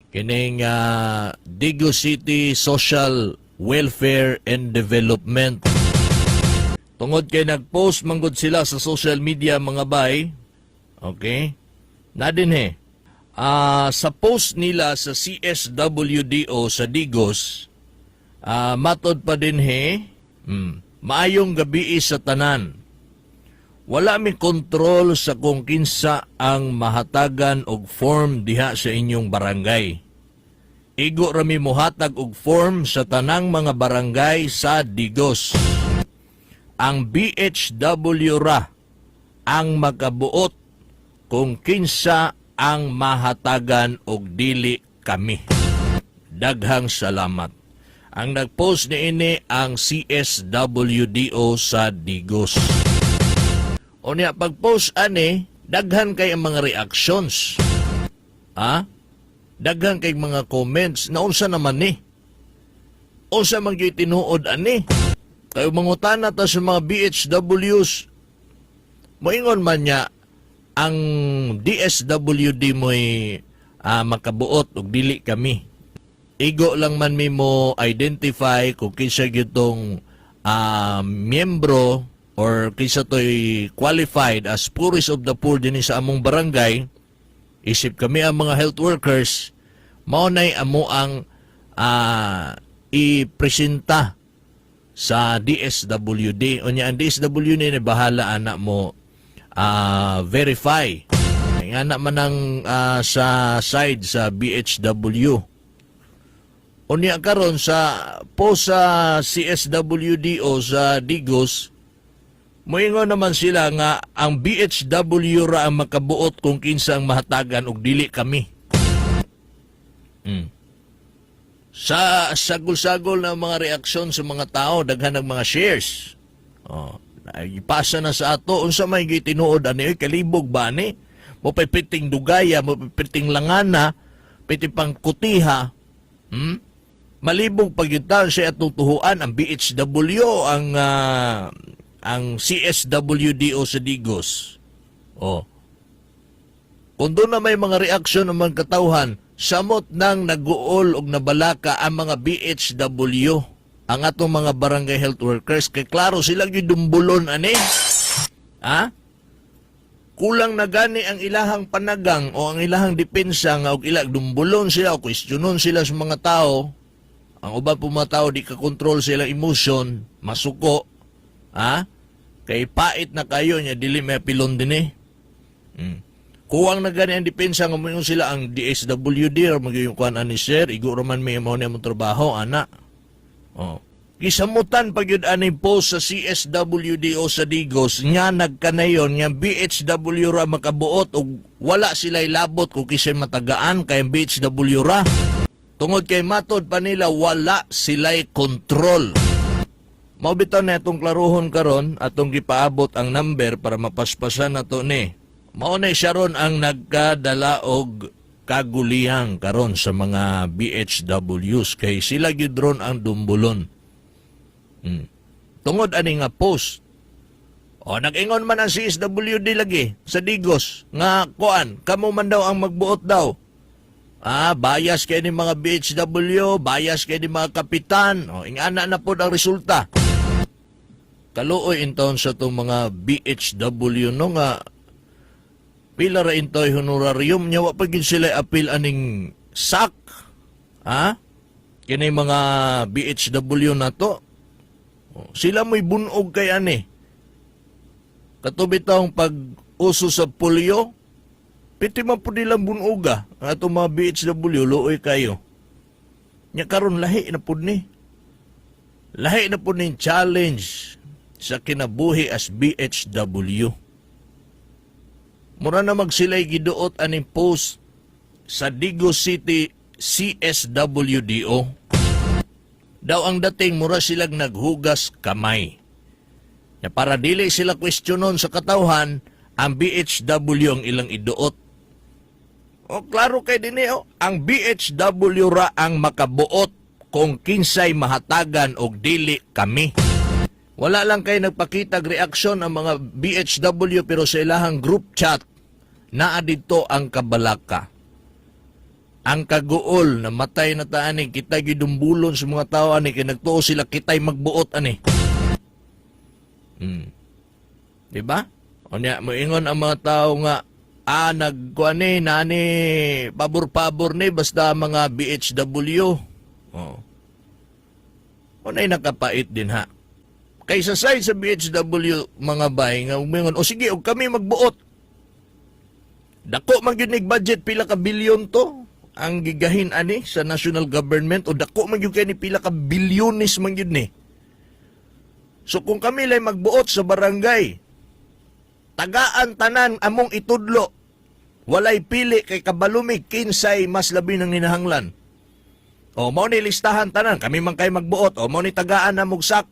Kining Digos City Social Welfare and Development. Tungod kay nagpost manggod sila sa social media, mga bay. Okay? Na din he. Sa post nila sa CSWDO sa Digos, matod pa din he, "Maayong gabi sa tanan. Wala mi kontrol sa kung kinsa ang mahatagan og form diha sa inyong barangay. Igo rami mohatag og form sa tanang mga barangay sa Digos. Ang BHW ra ang makabuot kung kinsa ang mahatagan og dili kami. Daghang salamat." Ang nagpost niini ang CSWDO sa Digos. Unya pag-post ani, daghan kay ang mga reactions. Ha? Daghan kay mga comments na unsa naman ni? Unsa man gyud tinuod ani? Kay mangutana ta sa mga BHWs, moingon man niya ang DSWD mo'y makabuot og dili kami. Igo lang man mi mo identify kung kinsa gyud tong miyembro or kinsa to'y qualified as poorest of the poor dinhi sa among barangay. Isip kami ang mga health workers, mao nay amo ang ipresenta sa DSWD. Unya ang DSWD ni bahala ana mo verify. Nga na man ang sa side sa BHW. Unya karon sa post sa CSWDO sa Digos, moingon naman sila nga ang BHW ra ang makabuot kung kinsa ang mahatagan og dili kami. Sa sagol-sagol na mga reaksyon sa mga tao, daghan ng mga shares. Oh, ipasa na sa ato unsa may gitinuod ani oy, kalibog ba ni? Mo piting dugaya, mo piting langana, piti pang kutiha. Malibog pag yun siya atong tuhuan ang BHW, ang CSWDO sa Digos. Oh. Kung doon na may mga reaksyon ng mga katawhan, samot nang naguol og nabalaka ang mga BHW, ang atong mga barangay health workers, kay klaro sila gyud dumbulon ani. Ha? Kulang na gani ang ilahang panagang o ang ilahang depensa nga og ila dumbulon sila o questionon sila sa mga tao. Ang uban po mga tao di ka kontrol sila emotion, masuko. Ha? Kay pait na kayo niya, dili may pilon din eh. Kuwang na gani ang depensa nga moingon sila ang DSWD or magyung kuan ani, sir, igo ra man may mao niya mong trabaho ana. Oh. Gisamutan pag yun ani post sa CSWDO sa Digos nga nagkanayon nga BHW ra makabuot og wala sila labot kung kisay matagaan kay ang BHW ra. Tungod kay matod pa nila wala sila'y kontrol. Mao bitaw na itong klaruhon karon, atong gipaabot ang number para mapaspasan na to ni. Mao na siya ron ang nagkadala og kagulihang karon sa mga BHWs kay sila gyud ron ang dumbulon. Tungod ani nga post. O nag-ingon man ang CSWD lagi sa Digos nga kuan, kamo man daw ang magbuot daw. Bias kay ni mga BHW, bias kay ni mga kapitan. O ingana na pod ang resulta. Kaluoy intawon sa itong mga BHW no nga pila ra intoy honorarium nya wa pa gid sila apil aning sak. Ha? Kini mga BHW na to. O, sila mo'y bunog kay ani. Kato bitawng pag uso sa polio, piti man po nilang bunoga. Ang atong mga BHW, luoy kayo. Nya karon lahi na pud ni. Lahi na pud ning challenge sa kinabuhi as BHW. Mura na magsilay giduot aning post sa Digos City CSWDO. Daw ang dating mura silang naghugas kamay. Ya para dili sila kwestiyonon sa katawhan, ang BHW ang ilang iduot. O klaro kay dinhi oh, ang BHW ra ang makabuot kung kinsay mahatagan og dili kami. Wala lang kay nagpakitag reaksyon ang mga BHW pero sa ilahang group chat naa didto ang kabalaka. Ang kaguol na matay na ta ani, kita gidumbulon sa mga tao ani kay nagtuo sila kita'y magbuot ani. Di ba? Unya moingon ang mga tao nga nagkuan ni nani pabor-pabor ni basta mga BHW. Oh. Unay nakapait din ha. Kaysa side sa BHW, mga bay, nga umingon, o sige, og kami magbuot. Dako man gyud nig budget, pila ka bilyon to ang gigahin ani sa national government, o dako man gyud kay ni, pila ka bilyones man gyud ni. So kung kami lay magbuot sa barangay, tagaan tanan among itudlo. Walay pili kay kabalumig kinsay mas labi ng hinahanglan. O mao ni listahan tanan, kami man kay magbuot, o mao ni tagaan na mugsak.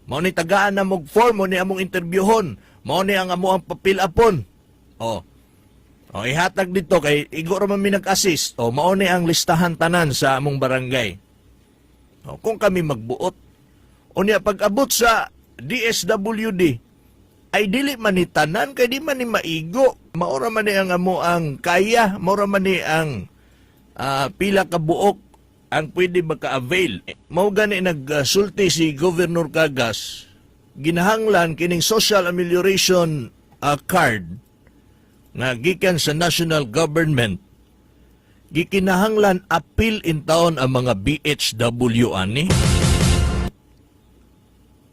Mao ni tagaan na mug form, mao ni among interviewhon, mao ni ang amo ang papil-upon. O. O ihatag dito kay igo ra man mi nag-assist. O mao ni ang listahan tanan sa among barangay. O, kung kami magbuot. Unya pag-abot sa DSWD, ay dili man ni tanan kay di man ni maigo. Maora man ni ang amo ang kaya, maora man ni ang pila ka buok ang pwede maka-avail. Mao gani nagsulti si Governor Cagas, ginahanglan kining social amelioration card nga gikan sa national government, gikinahanglan apil in taon ang mga BHW ani.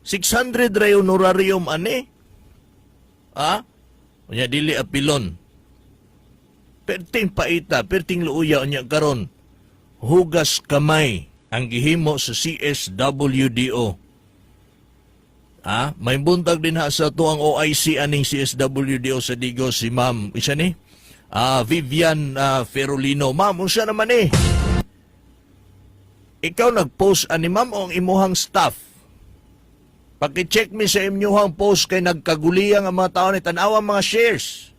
600 ray honorarium ani. Ha? Unya dili apilon. Perting paita, perting luuya. Unya karon hugas kamay ang gihimo sa CSWDO. Ah, may buntag din ha sa tuang OIC aning CSWDO sa Digos, si Ma'am, isa ni? Vivian Ferolino. Ma'am, unsa naman eh? Ikaw nag-post ani, ma'am, o ang imuhang staff? Paki-check mi sa inyuhang post kay nagkaguliyang ang mga tao ni, tanawa ang mga shares.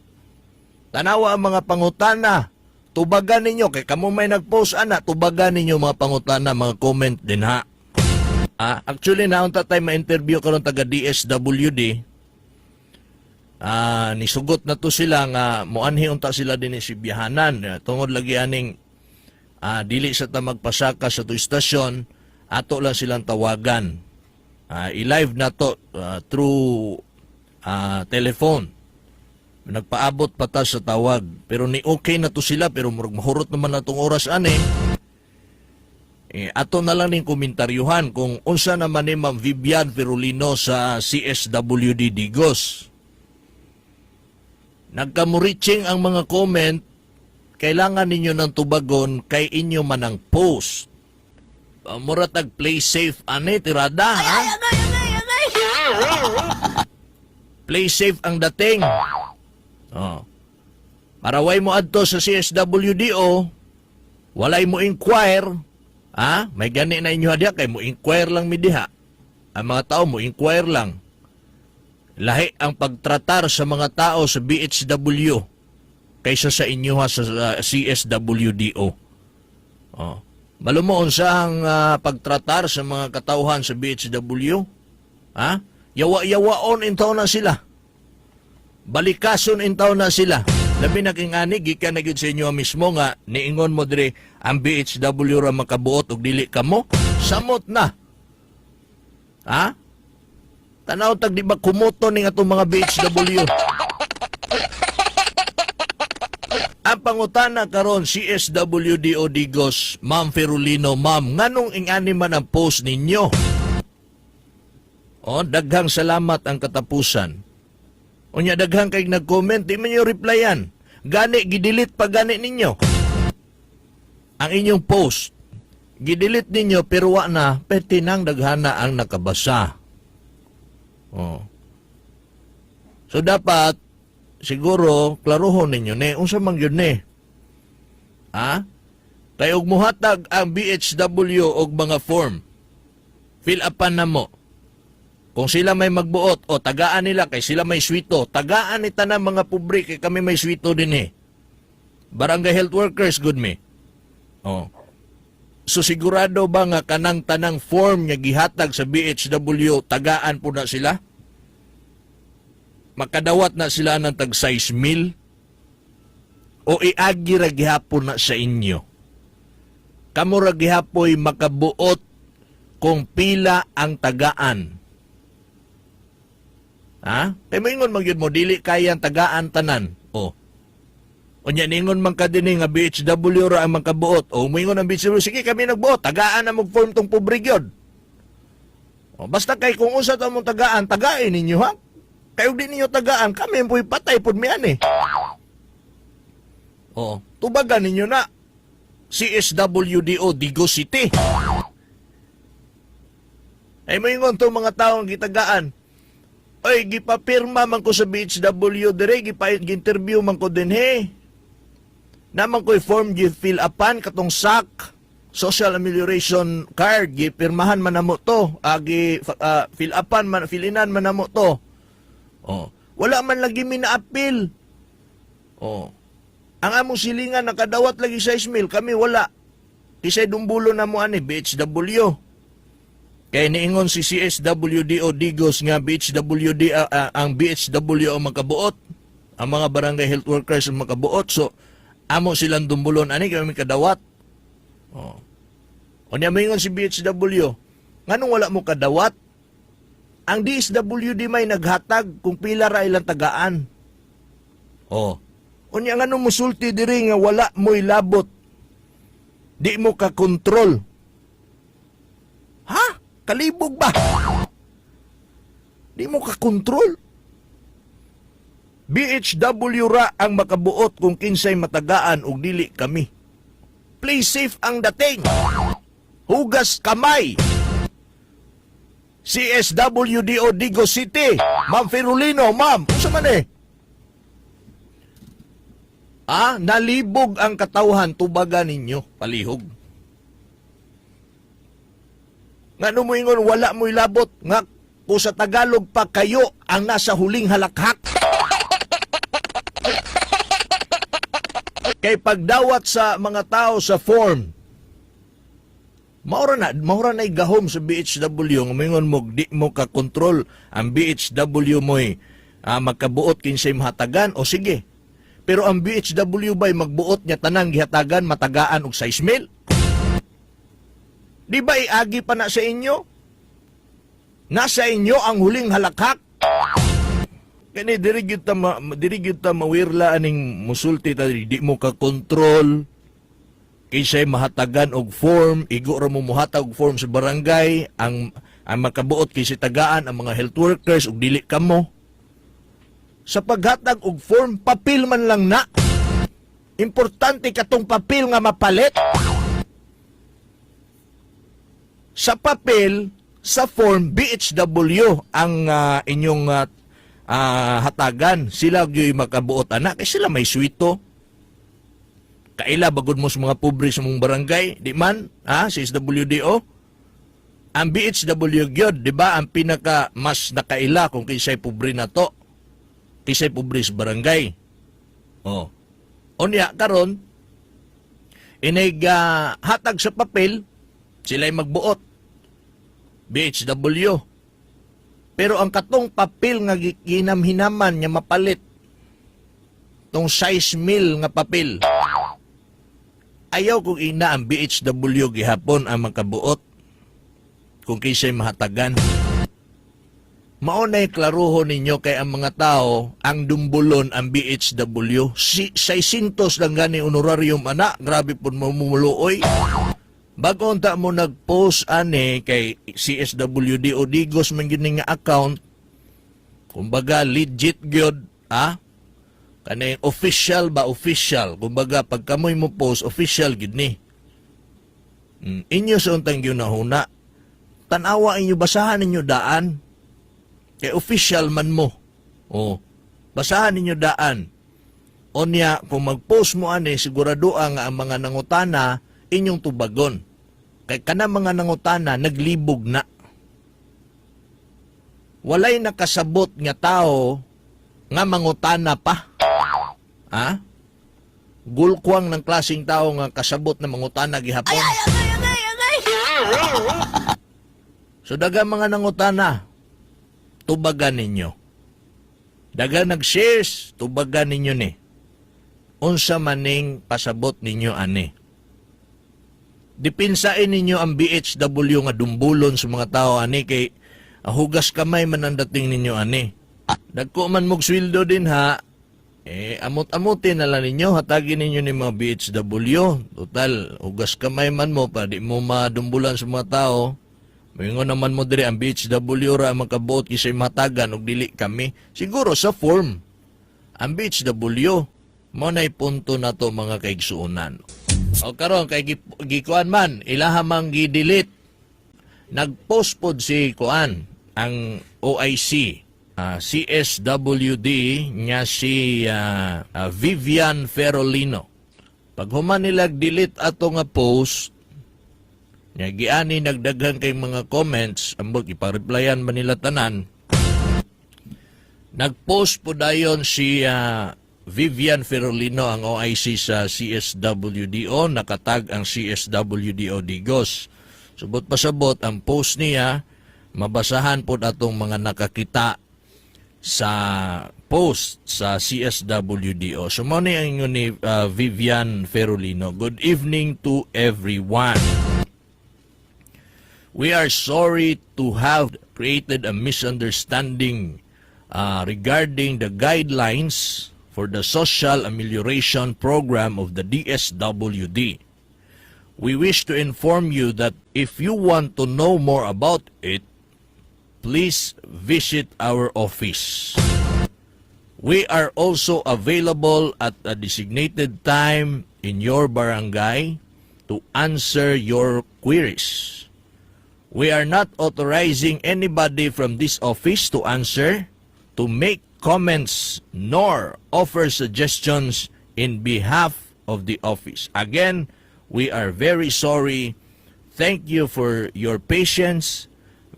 Tanawa ang mga pangutana. Tubagan ninyo kay kamo may nag-post ana, tubagan ninyo mga pangutana, mga comment din ha. Actually naunta tayo ma-interview karon taga DSWD. Nisugot na to sila nga moanhi unta sila din si biyahanan. Tungod lagi aning dili sa ta magpasaka sa to istasyon, ato lang silang tawagan. I-live na to through telephone. Nagpaabot pa ta sa tawag. Pero ni okay na to sila, pero murag mahurot naman na tong oras ani. Eh, ato na lang ning komentaryuhan kung unsa naman ni Ma'am Vivian Ferolino sa CSWD Digos. Nagkamuriching ang mga comment, kailangan ninyo ng tubagon kay inyo man ang post. Mura tag play safe ani tirada ha? Play safe ang dating. Oh. Para way mo adto sa CSWDO, walay mo inquire, ha? May gani na inyo diha kay mo inquire lang mi diha. Ang mga tao mo inquire lang. Lahi ang pagtratar sa mga tao sa BHW kaysa sa inyo ha sa CSWDO. Oh. Malumo unsa ang pagtratar sa mga katawhan sa BHW? Ha? Yawa-yawaon intaw na sila. Balikason intaw na sila. Labi na king ani gikan na gyud sa inyo mismo nga niingon mo dire ang BHW ra makabuot og dili kamo. Samot na. Ha? Tanaw tag di ba kumoto ning atong mga BHW? Ang pangutana karon, CSWDO Digos, Ma'am Ferulino, ma'am, nganong ingani man ang post ninyo? O, daghang salamat ang katapusan. Unya daghang kay nag-comment, di man yung replyan. Gani, gidelete pa gani ninyo ang inyong post. Gidelete ninyo pero wa na, pwede nang daghana ang nakabasa. Oh. So dapat siguro klarohon ninyo ni unsa man gyud ni. Ha? Kay og muhatag ang BHW og mga form, fill upan na mo. Kung sila may magbuot o tagaan nila kay sila may swito, tagaan ni tanan mga pobre kay kami may swito din eh. Barangay health workers good me. Oh. So sigurado ba nga kanang tanang form nga gihatag sa BHW tagaan po na sila? Makadawat na sila ng tag 6 mil? O iagi ra gihapon na sa inyo? Kamo ra gihapoy makabuot kung pila ang tagaan. Ha? Kay moingon man gyud mo, dili kaya ang tagaan tanan. O. Unya ningon man ka dinhi nga BHW ra ang makabuot. O moingon ang BHW, sige, kami nagbuot, tagaan na mag form tong pobre gyud. O, basta kay kung unsa ta mong tagaan, tagain ninyo, ha. Kay di ninyo tagaan, kami po'y patay pud mi ani. O, tubagan ninyo na. CSWDO Digos City. Ay moingon tong mga taong gitagaan. Oy, gipapirma man ko sa BHW dire, gipa-interview man ko dinhi. Naman ko'y form gi-fill upan katong SAC, Social Amelioration Card, gipirmahan man namo to, gi fill upan man, fill-inan man namo to. Oh, wala man lagi mi na-appeal. Oh. Ang among silingan nakadawat lagi sa mil, kami wala. Kisay dumbulo na mo ani BHW. Kay niingon si CSWDO Digos nga BHWD, ang BHW ang makabuot. Ang mga barangay health workers ang makabuot. So amo silang dumbulon ani kami kadawat. Oh. Unya moingon si BHW, nganong wala mo kadawat? Ang DSWD may naghatag kung pila ra ilang tagaan. Oh. Unya nganong musulti diri nga wala mo'y labot? Di mo ka kontrol. Ha? Kalibog ba? Di mo ka kontrol. BHW ra ang makabuot kung kinsay matagaan og dili kami. Play safe ang dating. Hugas kamay. CSWDO Digos City. Ma'am Ferulino, ma'am. Unsa man eh? Ah, nalibog ang katawhan, tubagan ninyo, palihog. Nga no moingon wala mo'y labot, nga kung sa Tagalog pa, kayo ang nasa huling halakhak. Kay pagdawat sa mga tao sa form, maura na gahom sa BHW nga moingon mo di mo ka kontrol, ang BHW mo'y magkabuot kinsay mahatagan, o sige. Pero ang BHW ba'y magbuot niya tanang gihatagan matagaan og 6 mil? Di ba iagi pa na sa inyo? Nasa inyo ang huling halakhak. Kani diri gyud ta mawirla aning musulti ta diri, di mo ka kontrol kinsay mahatagan og form, igo ra mo muhatag og form sa barangay, ang makabuot kinsay tagaan ang mga health workers ug dili kamo. Sa paghatag og form, papel man lang na. Importante katong papel nga mapalit. Sa papel, sa form, BHW ang inyong hatagan. Sila gyud makabuot ana kay sila may swito. Kaila bagod mo sa mga pobre sa mong barangay, di man, ha, sa SWDO. Ang BHW gyud, di ba, ang pinaka mas nakaila kung kinsay pobre na to. Kinsay pobre sa barangay. Oh. Unya karon inig hatag sa papel, sila'y magbuot. BHW. Pero ang katong papel nga ginamhinaman nga mapalit, tong size mil nga papel, ayaw kung ina ang BHW gihapon ang makabuot kung kinsay mahatagan. Mao na'y klaruho ninyo kay ang mga tao, ang dumbulon ang BHW. Si 600 lang gani honorarium ana, grabe pud mamuluoy. Bago unta mo nag-post ani kay CSWD o Digos man gyud ni nga account, kumbaga legit gyud, ha? Kani official ba, official. Kumbaga pag kamoy mo post, official gyud ni. Inyo sa untang gyunahuna. Tan-awa inyo, basahan ninyo daan. Kay official man mo. Oh, basahan ninyo daan. Onya, kung mag-post mo ani, sigurado nga ang mga nangutana inyong tubagon. Kay kana mga nangutana naglibog na. Walay nakasabot nga tao nga mangutana pa. Ha? Gulkwang ng klaseng tao nga kasabot na mangutana gihapon. Ay, agay, agay, agay! So daga mga nangutana, tubagan ninyo. Daga nag-shares, tubagan ninyo ni. Unsa maning pasabot ninyo ani. Dipinsain ninyo ang BHW nga dumbulon sa mga tao ani kay hugas kamay man ang dating ninyo ani. Dagko man mog sweldo din ha, eh, amot-amutin na lang ninyo, hatagin ninyo ni mga BHW. Total, hugas kamay man mo pa, di mo madumbulan sa mga tao. Moingon naman mo diri ang BHW ra ang makabuot kisay matagan og dili kami. Siguro sa form. Ang BHW mo na'y punto na to, mga kaigsuonan. O karon kay gikuan man ilaha mang gi-delete. Nag-post pod si kuan, ang OIC CSWD nga si Vivian Ferolino. Pag human nila delete ato nga post, nya giani nagdaghan kay mga comments, ambot ipa-replyan man nila tanan. Nag-post po dayon si Vivian Ferolino, ang OIC sa CSWDO, nakatag ang CSWDO Digos. Subot pasabot, ang post niya, mabasahan po atong mga nakakita sa post sa CSWDO. So, mao ni ang ingon ni Vivian Ferolino. "Good evening to everyone. We are sorry to have created a misunderstanding regarding the guidelines for the social amelioration program of the DSWD. We wish to inform you that if you want to know more about it, please visit our office. We are also available at a designated time in your barangay to answer your queries. We are not authorizing anybody from this office to answer, to make comments, nor offer suggestions in behalf of the office. Again, we are very sorry. Thank you for your patience.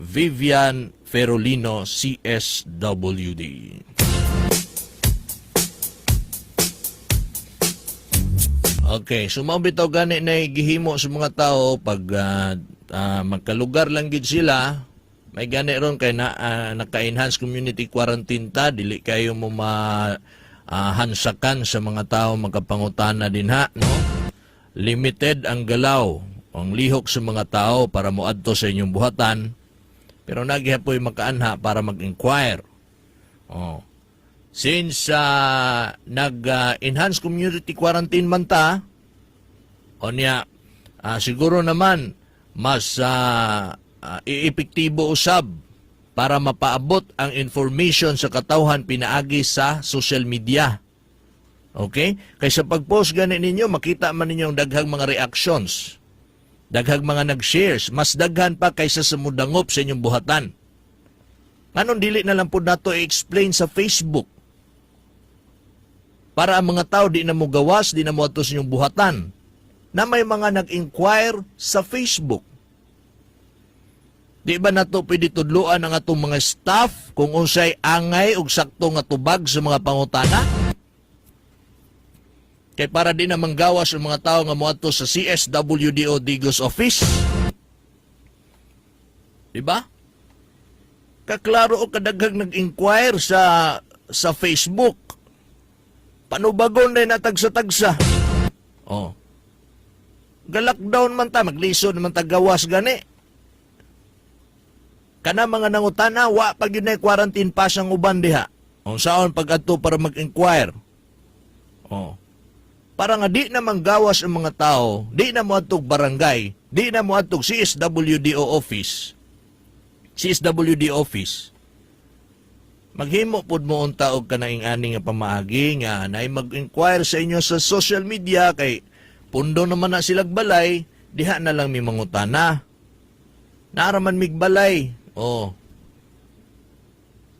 Vivian Ferolino, CSWD." Okay, so mao bitaw gani na gihimo sa mga tao pag magkalugar lang gid sila, may gani ron kay na naka-enhance community quarantine ta, dili kayo mo ma hansakan sa mga tao makapangutana din ha, no? Limited ang galaw, ang lihok sa mga tao para moadto sa inyong buhatan, pero nagihapoy makaanha para mag-inquire. Oh. Since nag-enhance community quarantine man ta, o niya, siguro naman mas iepektibo usab para mapaabot ang information sa katawhan pinaagi sa social media. Okay? Kaysa pag-post gani ninyo, makita man ninyo ang daghang mga reactions. Daghang mga nag-shares. Mas daghan pa kaysa sa mudangop sa inyong buhatan. Nganong dili na lang po nato i-explain sa Facebook? Para ang mga tao di na mo gawas, di na mo ato sa inyong buhatan. Na may mga nag-inquire sa Facebook. Di ba nato pwede tudluan ang atong mga staff kung unsay angay og sakto nga tubag sa mga pangutana? Kay para di na manggawas ang mga tao nga moadto sa CSWDO Digos office. Di ba? Kaklaro o kadaghang nag-inquire sa Facebook. Panubagon na natagsa-tagsa. Oh. Ga-lockdown man ta, maglisod naman ta gawas gani. Kana mga nangutana, wa pa gyud na quarantine pass ang uban diha. Unsaon pag-adto para mag-inquire? Oh. Para nga di na manggawas ang mga tao, di na moadtog barangay, di na moadtog CSWDO office. CSWD office. Maghimo pud mo unta og kanaing ani nga pamaagi nga nay mag-inquire sa inyo sa social media kay pundo naman na silag balay, diha na lang mi mangutana. Naaraman mig balay. Oh.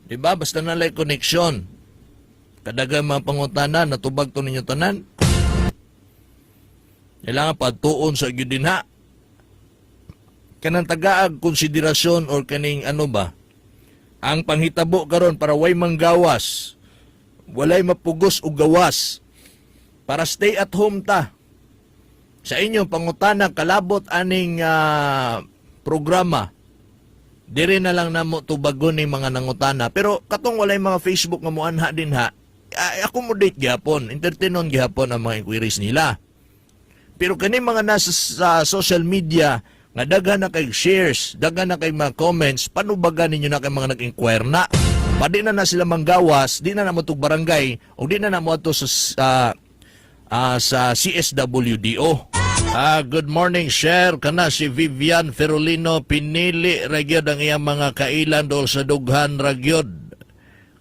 Di ba? Basta na lang connection. Kadaghang mga pangutana, natubag to ninyo tanan. Kailangan patuon sa gyud din ha. Kanang tagaag konsiderasyon or kaning ano ba? Ang panghitabo karon para way manggawas, walay mapugos og gawas. Para stay at home ta. Sa inyong pangutana kalabot aning programa, dire na lang namo tubagon ni mga nangutana. Pero katong walay mga Facebook nga moanha din ha, accommodate gyapon, entertainon gyapon ang mga inquiries nila. Pero kani mga nasa sa social media nga daghan na kay shares, daghan na kay mga comments, panubagan ninyo na kay mga nag-inquire na. Padi na na sila manggawas, di na na mo barangay o di na na mo ato sa CSWDO. Good morning, sir. Kana si Vivian Ferolino, pinili ra gyud ang iyang mga kailan dool sa dughan ra gyud.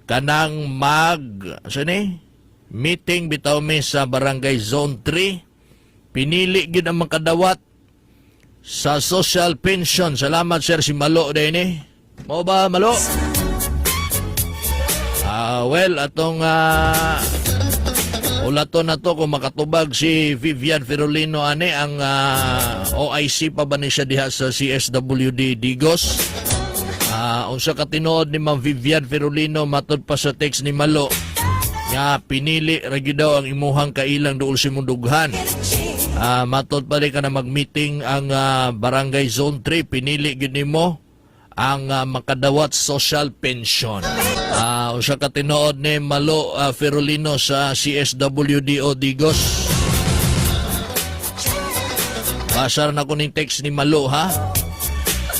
Kanang mag sa ni meeting bitaw mi sa Barangay Zone 3. Pinili gyud ang makadawat sa social pension. Salamat, sir. Si Malo din eh. Mo ba, Malo? Well, atong ulaton na to kung makatubag si Vivian Ferolino ani. Ang OIC pa ba ni siya diha sa CSWD Digos? Unsa ka tinuod ni Ma'am Vivian Ferolino matod pa sa text ni Malo nga pinili ra gyud daw ang imuhang kailang dool sa imong dughan? Matod pa rin ka na mag-meeting ang Barangay Zone 3, pinili gyud nimo ang makadawat social pension. Usa ka tinuod ni Malo Ferolino sa CSWDO Digos? Basar na ko ning text ni Malo, ha.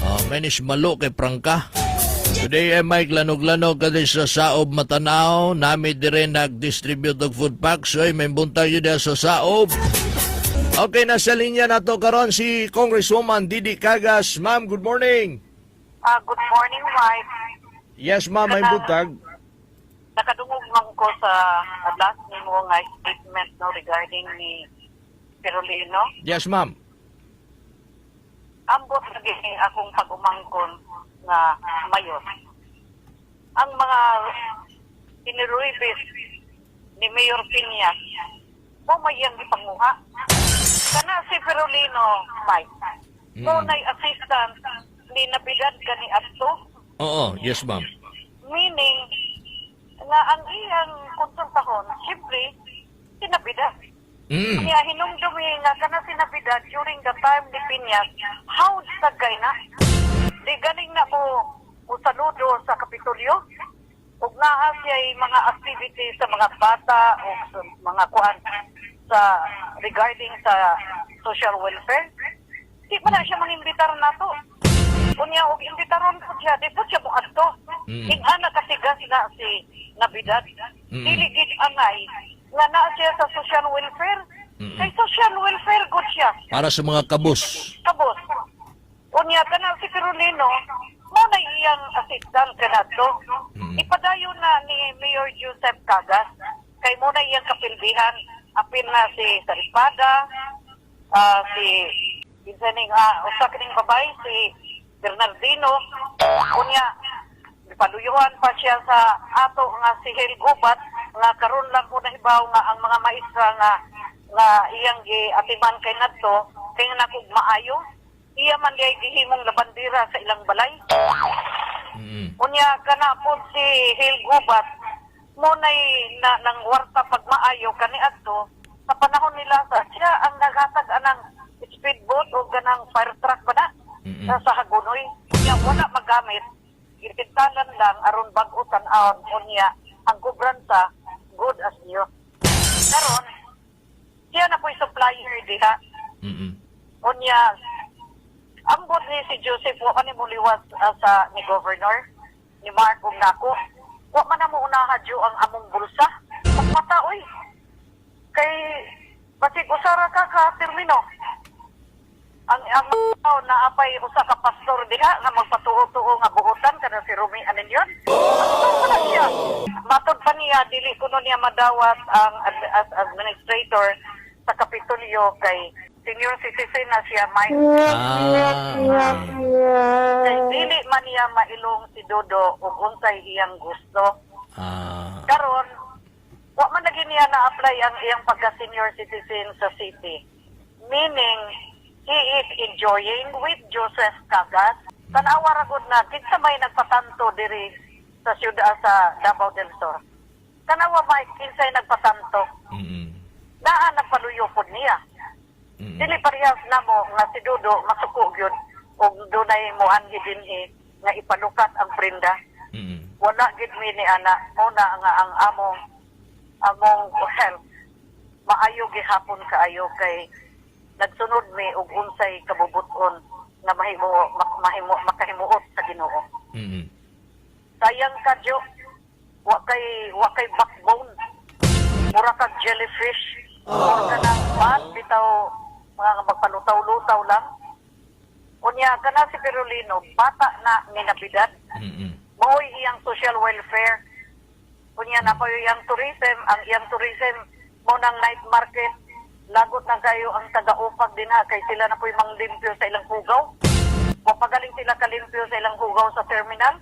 Oh, manis Malo kay prangka. Today ay Mike, lanog-lanog ka din sa Saob Matanao. Nami dire nag-distribute og food packs. Oy, may buntag yun sa Saob. Okay, nasa linya na to karon si Congresswoman Didi Cagas. Ma'am, good morning. Good morning, Mike. Yes, ma'am, may buntag. Nakadungog man ko sa last nimo nga statement, no, regarding ni Perolino. Yes, ma'am. Ambot lagi akong pag-umangkon nga mayor. Ang mga iniruibis ni Mayor Piñas, mo may iyang gipanguha. Kana si Perolino, Mike, mo nay assistant ni Navidad kani adto. Oo, yes, ma'am. Meaning, nga ang iyang konsultahon, siyempre, si Navidad. Kaya hinumdumi nga kana si Navidad during the time ni Piñas, how sagay na. Di galing na mo mo saludo sa Kapitolyo. Ug naa siya mga activities sa mga bata o sa mga kuan sa regarding sa social welfare. Di ba na siya mangimbitar nato? Unya og imbitaron ko siya, di po siya mo adto. Ing-ana katigas na si Navidad. Dili gid angay nga naa siya sa social welfare. Kay social welfare gud siya. Para sa mga kabus. Kabos. Unya kana si Ferolino, mo na iyang assistant kanadto. Ipadayon na ni Mayor Joseph Cagas kay mo na iyang kapilbihan, apil na si Saripada, si kinsa ning usa kining babae, si Bernardino. Unya ipaluyuan pa siya sa ato nga si Hel Gubat nga karon lang ko nahibaw nga ang mga maestra nga nga iyang giatiman kay nadto kay nakog maayo iya man diay gihimong labandira sa ilang balay. Unya kana po si Hil Gubat mo nay na nang warta pagmaayo kani adto sa panahon nila sa siya ang naghatag anang speedboat o ganang fire truck ba na sa Hagonoy. Unya wala magamit, gitintalan lang aron bag-o tan-awon. Unya ang kubransa good as new. Karon siya na po'y supplier diha. Unya ambot ni si Joseph, wa man ni muliwas sa ni governor ni Mark ug nako, wa man na mo unaha jo ang among bulsa pagmata oy, kay basig usara ka ka termino ang tao na apay usa ka pastor diha nga magpatuo-tuo nga buotan kana si Rumi Aninyon. Pastor pa na siya. Matod pa niya, dili kuno niya madawat ang as administrator sa Kapitolyo kay senior citizen na siya, Mike. Kay dili man niya mailong si Dodo ug unsay iyang gusto. Karon, wa man lagi niya na-apply ang iyang pagka-senior citizen sa city. Meaning, he is enjoying with Joseph Cagas. Tanawa ra gud na kinsa may nagpatanto diri sa siyudad sa Davao del Sur. Tanawa, Mike, kinsay nagpatanto. Naa nagpaluyo pod niya. Dili parehas namo nga si Dodo masuko gyud ug dunay moanhi dinhi nga ipalukat ang prenda. Wala gid mi ni ana mo na nga ang among health maayo gihapon kaayo kay Nagsunod mi og unsay kabubuton nga mahimo mahimo makahimuot sa Ginoo. Sayang ka, Jo. Wa kay backbone. Mura kag jellyfish. Mura ka ng bat, bitaw mga magpalutaw-lutaw lang. Unya kana si Perolino, bata na ni nabidad. Mao'y iyang social welfare. Unya na pa iyang tourism, ang iyang tourism mo ng night market. Lagot na kayo ang taga-upag din ha, kay sila na po'y manglimpyo sa ilang hugaw. Mapagaling sila kalimpyo sa ilang hugaw sa terminal.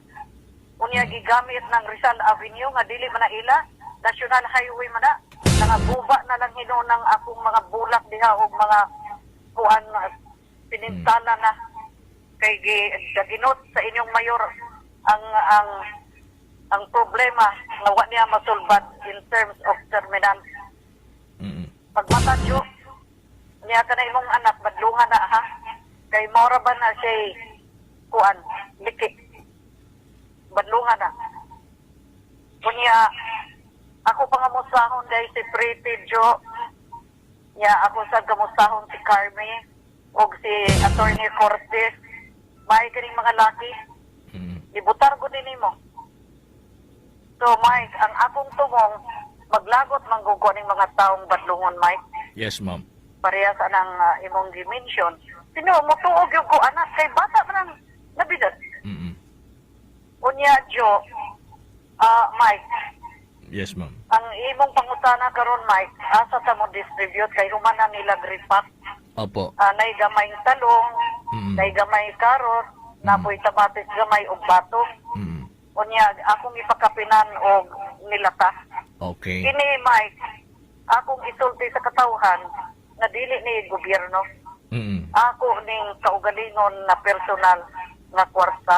Unya gigamit ng Rizal Avenue nga dili man na ila, National Highway man na. Nangaguba na lang hinuon ng akong mga bulak diha og mga kuan, pinintala na kay gi daginot sa inyong mayor ang problema nga wa niya masulbad in terms of terminal. Pagmata, Jo, niya ka na imong anak, badlungan na ha. Kay maura ba na siya kuan, liki. Badlungan na. Kunya, ako pangamustahon dahil si Pretty Jo. Nya ako sa kamustahon si Carmi og si Attorney Cortez. May kaning mga laki. Ibutar ko din nimo. So Mike, ang akong tumong, maglagot manggugo ning mga taong badlungon, Mike. Yes, ma'am. Pareha sa nang imong gi-mention. Sino motuog yung ko anak kay bata man ang nabidad. Unya Jo, Mike, Yes, ma'am. Ang imong pangutana karon, Mike, asa ta mo distribute kay human na nila repack. Nay gamay talong, nay gamay karot, napoy kamatis gamay ug batong. Unya akong ipakapinan og nilata. Kini, Mike, akong isulti sa katawhan na dili ni gobyerno. Ako ning kaugalingon na personal nga kwarta.